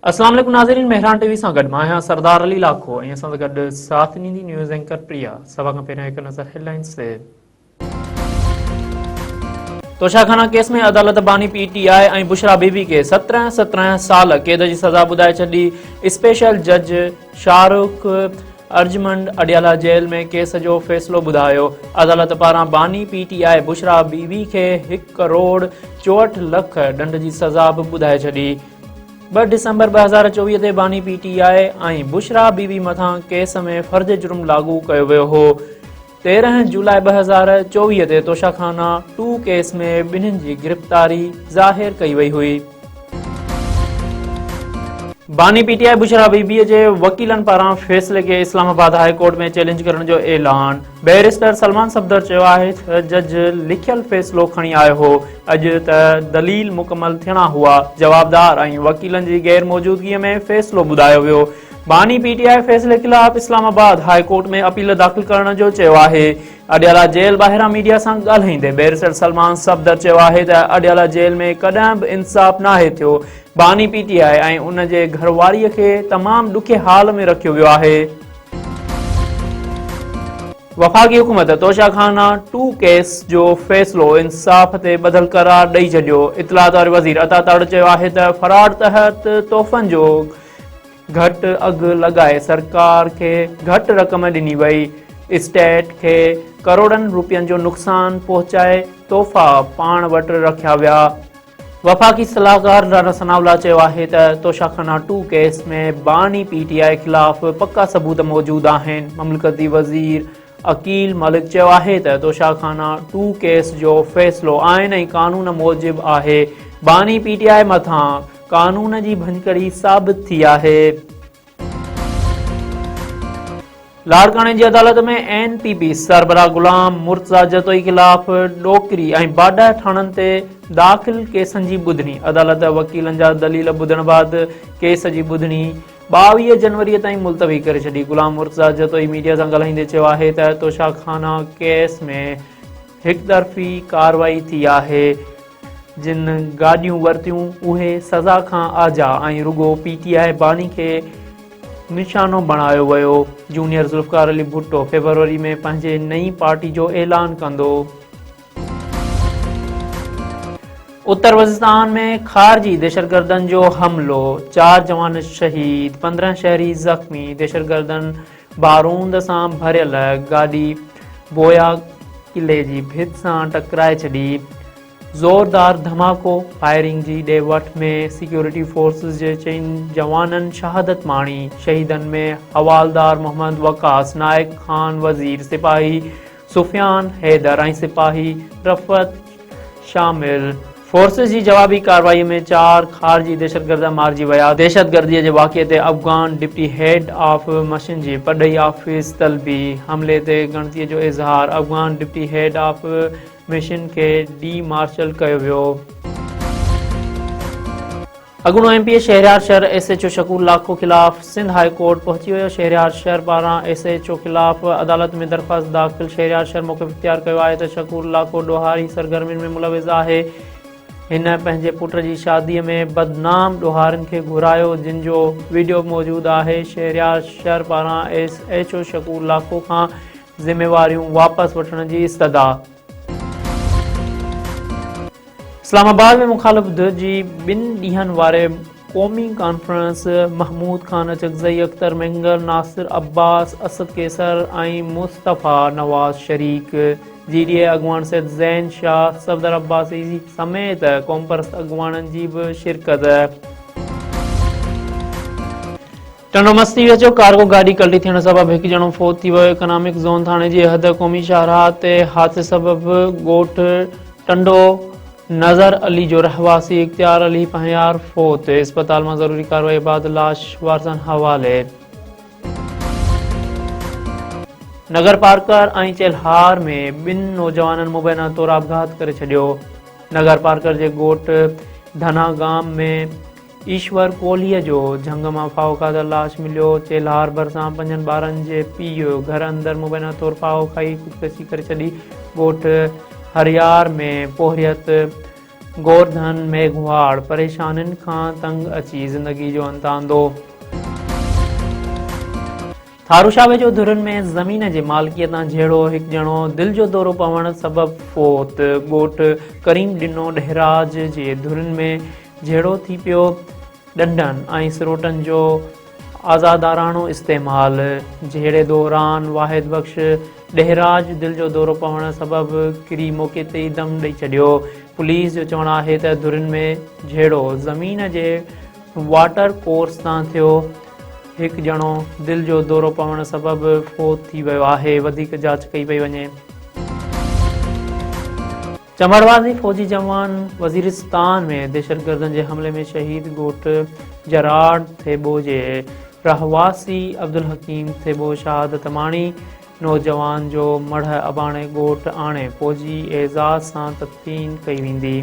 اسلام عليڪم ناظرين مهراڻ ٽي وي سان گڏ مان آهيان سردار علي لاکو ۽ اسان سان گڏ ساٿ ڏيندي نيوز اينڪر پريا. سڀ کان پهريان هڪ نظر هيڊلائنز تي. توشاخانا ڪيس ۾ عدالت باني P T I ۽ Bushra Bibi کي 17 17 سال قيد جي سزا ٻڌائي ڇڏي. اسپيشل جج شاهرخ ارجمنڊ اڊيالا جيل ۾ ڪيس جو فيصلو ٻڌايو. عدالت پاران باني P T I Bushra Bibi کي هڪ ڪروڙ 64 لک ڏنڊ جي سزا به ٻڌائي ڇڏي. 2 ڊسمبر 2024 تي باني P T I ۽ Bushra Bibi مٿان ڪيس ۾ فرد جرم لاڳو ڪيو ويو هو. 13 جولاء 2024 تي توشا خانه ٽو ڪيس ۾ ٻنهين جي گرفتاري ظاهر ڪئي وئي هئي. باني P T I Bushra Bibi جي وڪيلن پاران فيصلي کي اسلام آباد هاء ڪورٽ ۾ چئلينج ڪرڻ جو اعلان. بئريسٽر سلمان صفدر چيو آهي ته جج لکيل فيصلو کڻي آيو هو، اڄ ته دليل مڪمل ٿيڻا هئا، جوابدار ۽ وڪيلن جي غير موجودگي ۾ فيصلو ٻڌايو ويو. باني پي ٽي آء فيصلي خلاف اسلام آباد هاء ڪورٽ ۾ اپيل داخل ڪرڻ جو چيو آهي. اڊيالا جيل ٻاهران ميڊيا سان ڳالهائيندي بئريسٽر سلمان صفدر چيو آهي ته اڊيالا جيل ۾ ڪڏهن به انصاف ناهي ٿيو، باني پي ٽي آء ۽ ان جي گهرواري کي تمام ڏکي حال ۾ رکيو ويو آهي. وفاقي حڪومت توشا خانه ٽو ڪيس جو فيصلو انصاف تي ٻڌل قرار ڏئي ڇڏيو. اطلاعات واري وزير عطا تارڙ چيو آهي ته فراڊ تحت تحفن جو گهٽ اگهه لڳائي سرڪار کي گهٽ رقم ڏني وئي، اسٽيٽ کي ڪروڙن روپين جو نقصان پهچائي تحفا پاڻ وٽ رکيا ويا. وفاقي صلاحڪار رانا ثناء الله چيو آهي ته توشاخانه ٽو ڪيس ۾ باني پي ٽي آء خلاف پڪا ثبوت موجود آهن، مملڪتي وزير عقيل ملڪ چيو آهي ته توشاخانه ٽو ڪيس جو فيصلو آئين ۽ قانون موجب آهي، باني پي ٽي آء مٿان قانون جي ڀڃڪڙي ثابت ٿي آهي. لاڙڪاڻي جي عدالت ۾ اين پي پي سربراهه غلام مرتضيٰ جتوئي خلاف ڏوڪري ۽ باڊهه ٿاڻن تي داخل ڪيسن جي ٻڌڻي، عدالت وڪيلن جا دليل ٻڌڻ بعد ڪيس جي ٻڌڻي 22 جنوري تائين ملتوي ڪري ڇڏي. غلام مرتضيٰ جتوئي ميڊيا سان ڳالهائيندي چيو آهي ته توشاخانه ڪيس ۾ هڪطرفي ڪارروائي ٿي آهي، جن گاڏيون ورتيون اهي سزا کان آجا ۽ رڳو پي ٽي آء باني کي نشانو بڻايو ويو. جونيئر ذوالفقار علي ڀٽو فيبروري ۾ پنهنجي نئين پارٽي جو اعلان ڪندو. اتر وزستان ۾ خارجي دهشتگردن جو حملو، 4 جوان شهيد، 15 شهري زخمي، دهشتگردن بارود سان ڀريل گاڏي بويا قلعي جي ڀت سان ٽڪرائي ڇڏي، زوردار ڌماڪو، فائرنگ جي ڏي وٺ ۾ سيڪيورٽي فورسز جي چئن جوانن شهادت ماڻي، شهيدن ۾ حوالدار محمد وقاص، نائڪ خان وزير، سپاهي سفيان حيدر ۽ سپاهي رفعت شامل. فورسز جي جوابي ڪارروائي ۾ 4 خارجي دهشتگرد مارجي ويا. دهشتگردي جي واقعي تي Afghan deputy head of mission جي پرڏيهي آفيس طلبي، حملي تي ڳڻتي جو اظهار، Afghan deputy head of mission کي ڊي مارشل ڪيو ويو. اڳوڻو M P A Shehryar Shar S H O Shakoor Lakho خلاف سنڌ هاء ڪورٽ پهچي ويو، شهريار شر پاران ايس ايڇ او خلاف عدالت ۾ درخواست داخل، شهريار شر موقف اختيار ڪيو آهي ته شڪور لاکو ڏوهاري سرگرمين ۾ ملوث آهي، هن پنهنجي پٽ جي شادي ۾ بدنام ڏوهارين کي گهرايو جن جو وڊيو به موجود آهي، شهريار شر پاران S H O Shakoor Lakho کان ذميواريون واپس وٺڻ جي استدعا. اسلام آباد ۾ مخالف ڌر جي ٻن ڏينهن واري قومي ڪانفرنس محمود خان اچڪزئي، اختر مينگل، ناصر عباس، اسد قيصر ۽ مصطفيٰ نواز شريڪ، جي ڊي اي اڳواڻ سيد زين شاهه، صفدر عباسي سميت قومپرست اڳواڻن جي به شرڪت. ٽنڊو مستي ويجهو ڪارگو گاڏي ڪلٽي ٿيڻ سبب هڪ ڄڻو فوت ٿي ويو، اڪنامڪ زون ٿاڻي جي حد قومي شاهراهه تي حادثي سبب ڳوٺ ٽنڊو نظر علي جو رهواسي اختيار علي پنهيار فوت، اسپتال مان ضروري ڪارروائي بعد لاش وارثن حوالي. نگر پارڪر ۽ چيلهار ۾ ٻن نوجوانن مبينا طور آپگهات ڪري ڇڏيو، نگر پارڪر جي ڳوٺ ڌنا گام ۾ ايشور ڪولهيء جو جهنگ مان ڦاهو کاڌل لاش مليو، چيلهار ڀرسان پنجن ٻارن جي پيء گهر اندر مبينا طور ڦاهو کائي خودڪشي ڪري ڇڏي، ڳوٺ هريار ۾ پورهيت گورڌن ميگهواڙ پريشانين کان تنگ اچي زندگي جو انت آندو. ٿاروشاهه ويجهو ڌرين ۾ زمين جي مالڪيء تان جهيڙو، هڪ ڄڻو دل جو دورو پوڻ سبب فوت، ڳوٺ ڪريم ڏنو ڏهراج جي ڌرين ۾ جهيڙو ٿي پيو، ڏنڊن ۽ سروٽن جو آزاداراڻو استعمال، جهيڙي دوران واحد بخش ڏهراج دل جو دورو پوڻ سبب ڪري موقعي تي ئي دم ڏئي ڇڏيو، پوليس جو چوڻ آهي ته ڌرين ۾ جهيڙو زمين جي واٽر ڪورس تان ٿيو، هڪ ڄڻو دل جو دورو پوڻ سبب فوت ٿي ويو آهي، وڌيڪ جاچ ڪئي پئي وڃي. چمبڙواسي فوجي جوان وزيرستان ۾ دهشتگردن جي حملي ۾ شهيد ڳوٺ جراڙ ٿيٻو جي رهواسي عبدالحڪيم ٿيٻو شهادت ماڻي، نوجوان جو مڙهه اباڻي ڳوٺ آڻي فوجي اعزاز سان تدفين ڪئي ويندي.